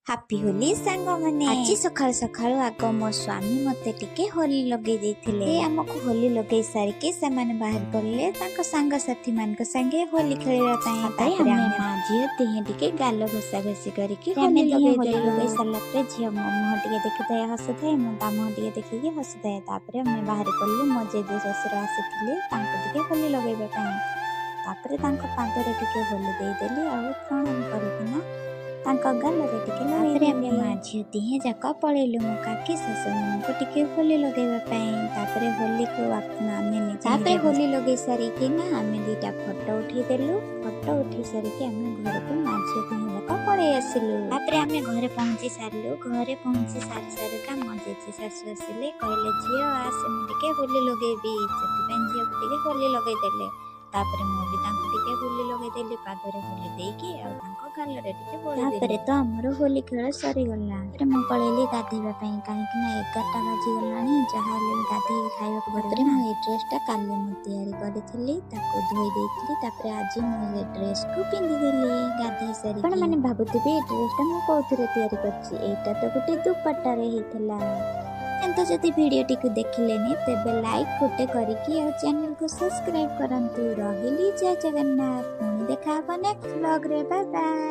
Happy Holi ସାଙ୍ଗମାନେ। ଆଜି ସକାଳୁ ସକାଳୁ ଆଗ ମୋ ସ୍ୱାମୀ ମତେ ଟିକେ ହୋଲି ଲଗେଇ ଦେଇଥିଲେ। ଆମକୁ ହୋଲି ଲଗେଇ ସାରିକି ସେମାନେ ବାହାରି ପଡିଲେ ତାଙ୍କ ସାଙ୍ଗସାଥି ମାନଙ୍କ ସାଙ୍ଗେ ହୋଲି ଖେଳିବା ପାଇଁ। ତାପରେ ଆମେ ମା ଝିଅ ଦିହେଁ ଟିକେ ଗାଲ ଘଷା ଘଷି କରିକି ହୋଲି ଲଗେଇ ଲଗେଇ ସାରିଲା ପରେ ଝିଅ ମୋ ମୁହଁ ଟିକେ ଦେଖିଥାଏ, ହସୁଥାଏ, ମୁଁ ତା ମୁହଁ ଟିକେ ଦେଖିକି ହସୁଥାଏ। ତାପରେ ଆମେ ବାହାରି ପଡିଲୁ, ମୋ ଜେଜେ ଶ୍ୱଶୁର ଆସିଥିଲେ ତାଙ୍କୁ ଟିକେ ହୋଲି ଲଗେଇବା ପାଇଁ। ତାପରେ ତାଙ୍କ ପାଦରେ ଟିକେ ହୋଲି ଦେଇଦେଲି ଆଉ ପ୍ରଣାମ କରିକିନା ତାଙ୍କ ଗାଲରେ ଟିକେ। ତାପରେ ଆମେ ମା ଝିଅ ଦିହେଁ ଯାକ ପଳେଇଲୁ ମୋ କାକି ଶାଶୁମାନଙ୍କୁ ଟିକେ ହୋଲି ଲଗେଇବା ପାଇଁ। ତାପରେ ହୋଲିକୁ ଆମେ ନିଜେ, ତାପରେ ହୋଲି ଲଗେଇ ସାରିକି ନା ଆମେ ଦିଟା ଫଟୋ ଉଠେଇଦେଲୁ। ଫଟୋ ଉଠେଇ ସାରିକି ଆମେ ଘରକୁ ମା ଝିଅ ଦିହେଁ ଯାକ ପଳେଇ ଆସିଲୁ। ତାପରେ ଆମେ ଘରେ ପହଞ୍ଚି ସାରିଲୁ। ଘରେ ପହଞ୍ଚି ସାରି ସାରିକା ମୋ ଜେଜେ ଶାଶୁ ଆସିଲେ, କହିଲେ, "ଝିଅ ଆସେ, ମୁଁ ଟିକେ ହୋଲି ଲଗେଇବି।" ସେଥିପାଇଁ ଝିଅକୁ ଟିକେ ହୋଲି ଲଗେଇଦେଲେ। ତାପରେ ମୁଁ ବି ତାଙ୍କୁ ଟିକେ ହୋଲି ଲଗେଇଦେଲି, ପାଦରେ ହୋଲି ଦେଇକି ଆଉ ତାଙ୍କ ଗାଲରେ ଟିକେ। ତାପରେ ତ ଆମର ହୋଲି ଖେଳ ସରିଗଲା। ତାପରେ ମୁଁ ପଳେଇଲି ଗାଧେଇବା ପାଇଁ, କାହିଁକି ନା 11ଟା ବାଜିଗଲାଣି, ଯାହା ହେଲେ ବି ଗାଧେଇକି ଖାଇବାକୁ ପଡିବ। ମୁଁ ଏଇ ଡ୍ରେସଟା କାଲି ମୁଁ ତିଆରି କରିଥିଲି, ତାକୁ ଧୋଇ ଦେଇଥିଲି। ତାପରେ ଆଜି ମୁଁ ଏ ଡ୍ରେସକୁ ପିନ୍ଧିଦେଲି ଗାଧେଇ ସାରିକି। ଆପଣ ମାନେ ଭାବୁଥିବେ ଏ ଡ୍ରେସଟା ମୁଁ କୋଉଥିରେ ତିଆରି କରିଛି। ଏଇଟା ତ ଗୋଟେ ଦୁପଟ୍ଟାରେ ହେଇଥିଲା। କିନ୍ତୁ ଯଦି ଭିଡ଼ିଓଟିକୁ ଦେଖିଲେନି, ତେବେ ଲାଇକ୍ ଗୋଟେ କରିକି ଆଉ ଚ୍ୟାନେଲକୁ ସବସ୍କ୍ରାଇବ କରନ୍ତୁ। ରହିଲି, ଜୟ ଜଗନ୍ନାଥ। ପୁଣି ଦେଖା ହବ ନେକ୍ସଟ ବ୍ଲଗରେ। Bye bye.